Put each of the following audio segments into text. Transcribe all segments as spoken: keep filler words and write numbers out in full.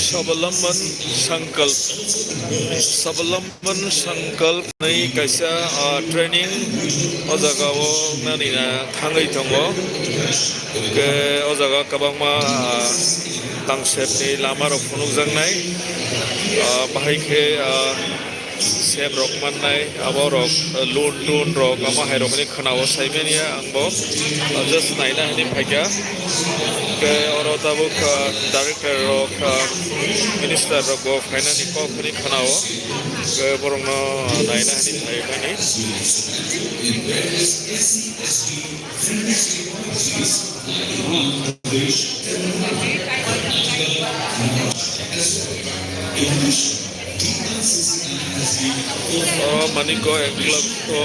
Swabalamban Sankalp, Swabalamban Sankalp ni kaisa, ah, training o jaga o nani na thangwi tongo. Hwnkhe o jaga kwbangma, ah, tangsep ni lama rok phunukjaknai, ah, bahai khe, ah, sep rok mannai, abo rok, ah, loan toon rok, ama hai rok ni khwnao saimanya ang bo, ah, just naina hinwi phaikha. Hwnkhe oro tabuk, ah, director rok, ah, minister rok bo phainani kok hinwi khwnao. Hwnkhe borokno naina hinwi phaimani. Oh, Manikko Enclave ko.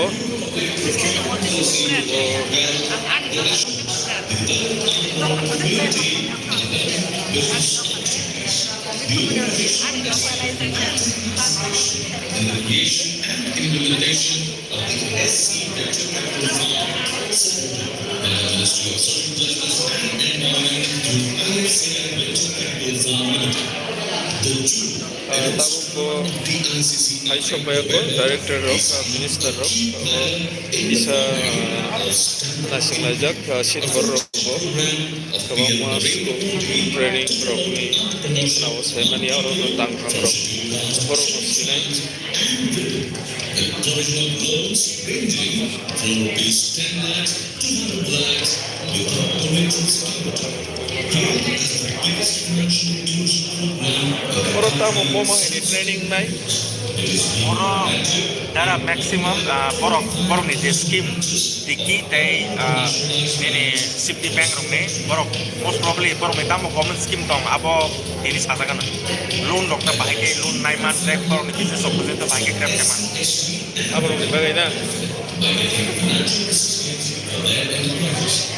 Ah, tabuk bo hai sokphaiyakgo director rok, ah, minister rok, ah, kisa, ah, naisinglaijak, ah, senior rok bo kwbangma school training rokni nao saimani oro no tangphang rok borok no sinai. Oro tamo boma hini training nai? Oro dara maximum, ah, borok, borokni je scheme, Tiki tei, ah, nini safety bank rokni borok most probably borokni tamo government scheme tong abo tini sajagana. Loan rok ta bahai khe loan nai man tei borokni business rok business ta bahai khe grab khe man. Abo rokni bagwi na?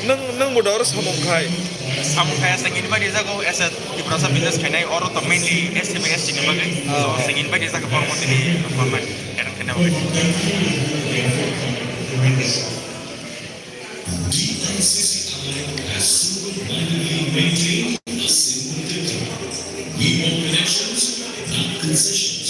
Nwng, nwng bo dor samung khai? Samung khai asa gini bari jago asa Tiprasa business khainai oro to mainly S T bai S T ni bagwi. Ah. So, singin bai rijak borok tini format erang khaina bagwi. D I C C I has single-mindedly maintained a single vision. We want connections, not concessions.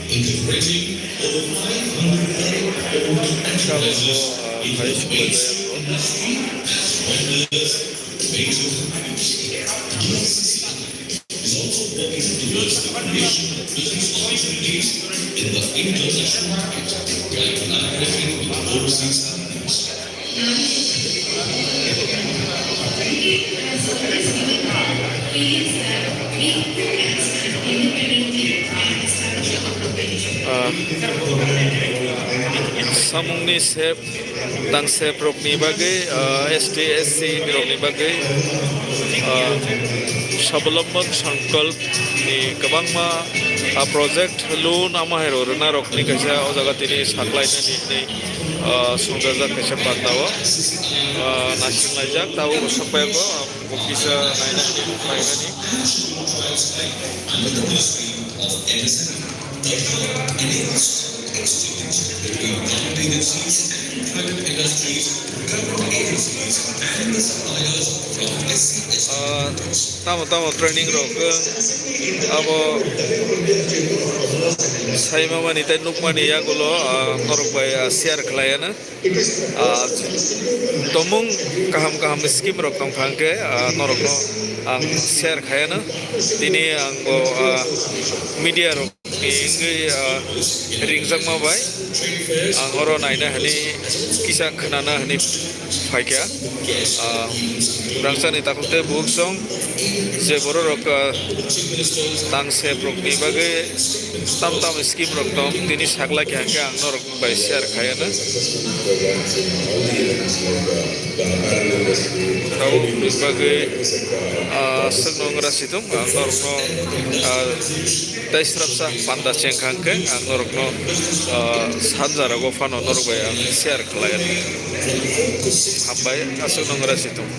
Integrating over five hundred old enterprises in the mainstream industry as vendors, major clients. D I C C I is also working towards the creation of business opportunities in the international market by collaborating with overseas companies. Ah, samungni sep Tangsep rokni bagwi, ah, S T, S C rokni bagwi, ah, Swabalamban Sankalp ni kwbangma, ah, project loan ama hai rok rwna rokni kaisa o jaga tini saklainani hinwi, ah, swngjajak kaisa panda o, ah, naisinglaijak tabuk bo sapai o, ah, bo kisa naina hinwi phaimani. Ah, tamo tamo training rok wng abo saimamani tei nukmani yagulo, ah, norok bai, ah, share khlaiano. Ah, tomung kaham kaham scheme rok tong phang khe, ah, norokno ang share khaiano. Tini ang bo, ah, media rok ni wngwi, ah, ringjakma bai ang oro naina hinwi kisa khwnana hinwi phaikha. Ah, rangchakni takhuk tei bukhuk song je borok rok, ah, tangsep rokni bagwi tam tam scheme rok tong tini saklaikha hwnkhe ang norok bai share khaiano. Tabuk bagwi, ah, aswkno wng rasi tong, ang norokno, ah, tei srapsa panda chengkha hwnkhe ang norokno, ah, sanjarogo phano norok bai ang share khlaiano. Hambai, aswkno wng rasi tong.